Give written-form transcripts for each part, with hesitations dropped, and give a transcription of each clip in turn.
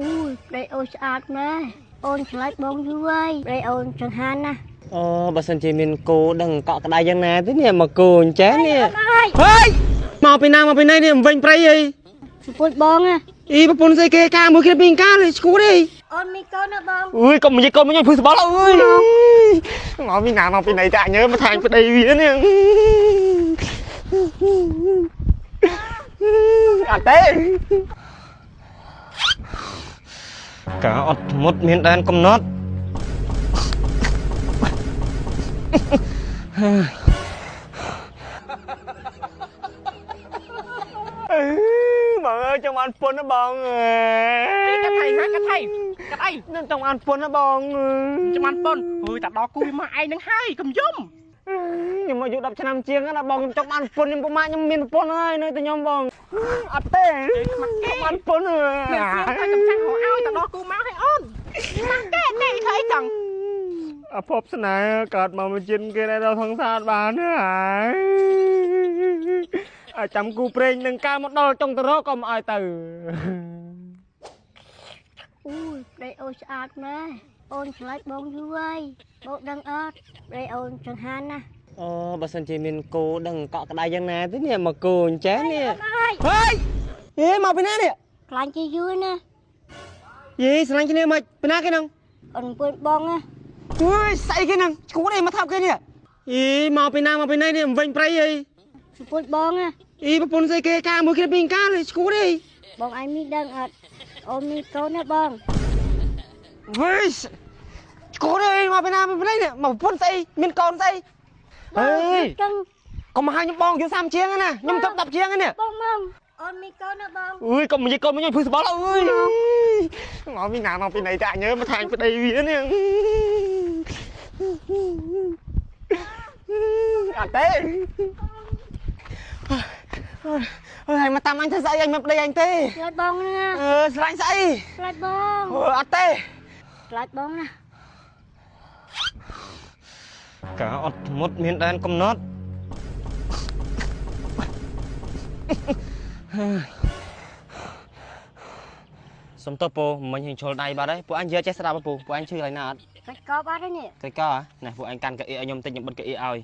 អូយប្តីអូនស្អាតណាស់អូនឆ្លាញ់បងយូរហើយប្តីអូនចង្ហាន់ណាស់ អូបើសិនជាមានគោដឹងកក់ក្ដៅយ៉ាងណាទេនេះមកគោអញ្ចេះនេះ អូនអើយ ហេយមកពីណាមកពីណីនេះមិនវិញព្រៃអី ប្រពន្ធបងណា អីប្រពន្ធស្អីគេការមួយគ្នាពីរកាលឈួតអី អូនមានកូនណាបង អើយកុំនិយាយកូនមកខ្ញុំភឺសបល់អើយមកពីណាមកពីណីតាញើមកថាញប្តីវានេះអត់ទេការអត់ធ្មត់មានដែនកំណត់ អឺបងអើយចង់បានពុនណាបងអើយ កាត់ថៃហាកាត់ថៃកាត់អី ខ្ញុំចង់បានពុនណាបង ចាំបានប៉ុនអើយតាដល់គូវាមកឯងនឹងហើយកុំយំ ខ្ញុំអាយុ10ឆ្នាំជាងណាបងខ្ញុំចង់បានពុនខ្ញុំពុកម៉ាក់ខ្ញុំមានប្រពន្ធហើយនៅតែខ្ញុំបងអត់ទេចង់បានពុន នៅស្រៀងតែកំចាស់រកឲ្យតាដល់គូមកឲ្យអូនមកកែណែធ្វើអីចឹង អភពស្នេហ៍កើតមកមួយជាតិគេដល់សង្សារបានហើយអាចាំគូព្រេងនឹងកើមកដល់ចុងទៅរកក៏មិនឲ្យទៅ អូយប្តីអូនស្អាតណាស់អូនឆ្លាញ់បងយូរហើយបងដឹងអត់ប្តីអូនចង្ហាន់ណាស់ អូបើសិនជាមានគោដឹងកក់ក្ដៅយ៉ាងណាទេនេះមកគោអញ្ចេះនេះ អូនអើយ ហេយអេមកពីណានេះ ខ្លាញ់ជាយូរណាស់ យេស្រឡាញ់គ្នាមកពីណាគេហ្នឹង អូនប្រពន្ធបងណា អើយស្អីគេហ្នឹងឈួតអីមកថប់គេនេះអីមកពីណាមកពីណីនេះមិនវិញព្រៃអី ប្រពន្ធបងណា អីប្រពន្ធស្អីគេការមួយគ្នាពីរកាលឈួតអី បងឯងមានដឹងអត់អូនមានកូនណាបង វិញឈួតអីមកពីណាមកពីណីនេះមកប្រពន្ធស្អីមានកូនស្អីហេយ ចឹង កុំមកហៅខ្ញុំបងអាយុ30ជាងណាខ្ញុំទៅ10ជាងនេះ បងមកអូនមានកូនណាបង អើយកុំនិយាយកូនមកខ្ញុំភឺសបល់អើយមកពីណាមកពីណីតាញើមកថាញប្តីវានេះអត់ទេអើយមកតាមអញធ្វើស្អីអញមិនប្តីអញទេ ឆ្លាញ់បងណា អឺស្រឡាញ់ស្អី ឆ្លាញ់បង អឺអត់ទេ ឆ្លាញ់បងណា ការអត់ធ្មត់មានដែនកំណត់សុំទោសពូមិញហិងឈុលដៃបាត់ហើយពួកអញយកចេះស្ដាប់ពូពួកអញឈឺកន្លែងណាអត់ កាច់កបាត់ហើយនេះ ក្រិចកណាពួកអញកាន់កៅអីឲ្យខ្ញុំតិចខ្ញុំបិទកៅអីឲ្យ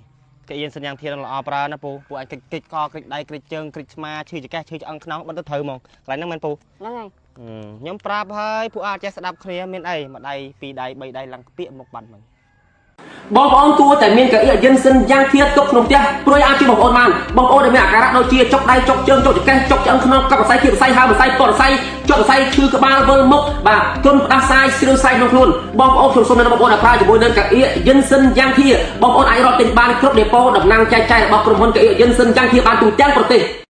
កៅអីសញ្ញាធានល្អប្រើណាពូពួកអញក្រិចក្រិចកក្រិចដៃក្រិចជើងក្រិចស្មាឈឺចង្កេះឈឺឆ្អឹងខ្នងបិទទៅត្រូវហ្មងកន្លែងហ្នឹងមែនពូ ហ្នឹងហើយ ខ្ញុំប្រាប់ហើយពួកអាចចេះស្ដាប់គ្នាមានអីមួយដៃពីរដៃបីដៃឡើងក្ពាកមកបាត់ហ្មង បងប្អូនគួរតែមានកៅអីយិនសិនយ៉ាងធាទុកក្នុងផ្ទះព្រោះអាចជួយបងប្អូនបានបងប្អូនដែលមានអាការៈដូចជាចុកដៃចុកជើងចុកចង្កេះចុកឆ្អឹងខ្នងកັບសរសៃគៀបសរសៃហើមសរសៃពតសរសៃចុកសរសៃឈឺក្បាលវិលមុខបាទទុនផ្ដាសាយស្រឿសៃក្នុងខ្លួនបងប្អូនខ្ញុំសូមណែនាំបងប្អូនឲ្យប្រើជាមួយនឹងកៅអីយិនសិនយ៉ាងធាបងប្អូនអាចរកទិញបានគ្រប់ដេប៉ូតំណាងចែកចាយរបស់ក្រុមហ៊ុនកៅអីយិនសិនយ៉ាងធាបានទូទាំងប្រទេស។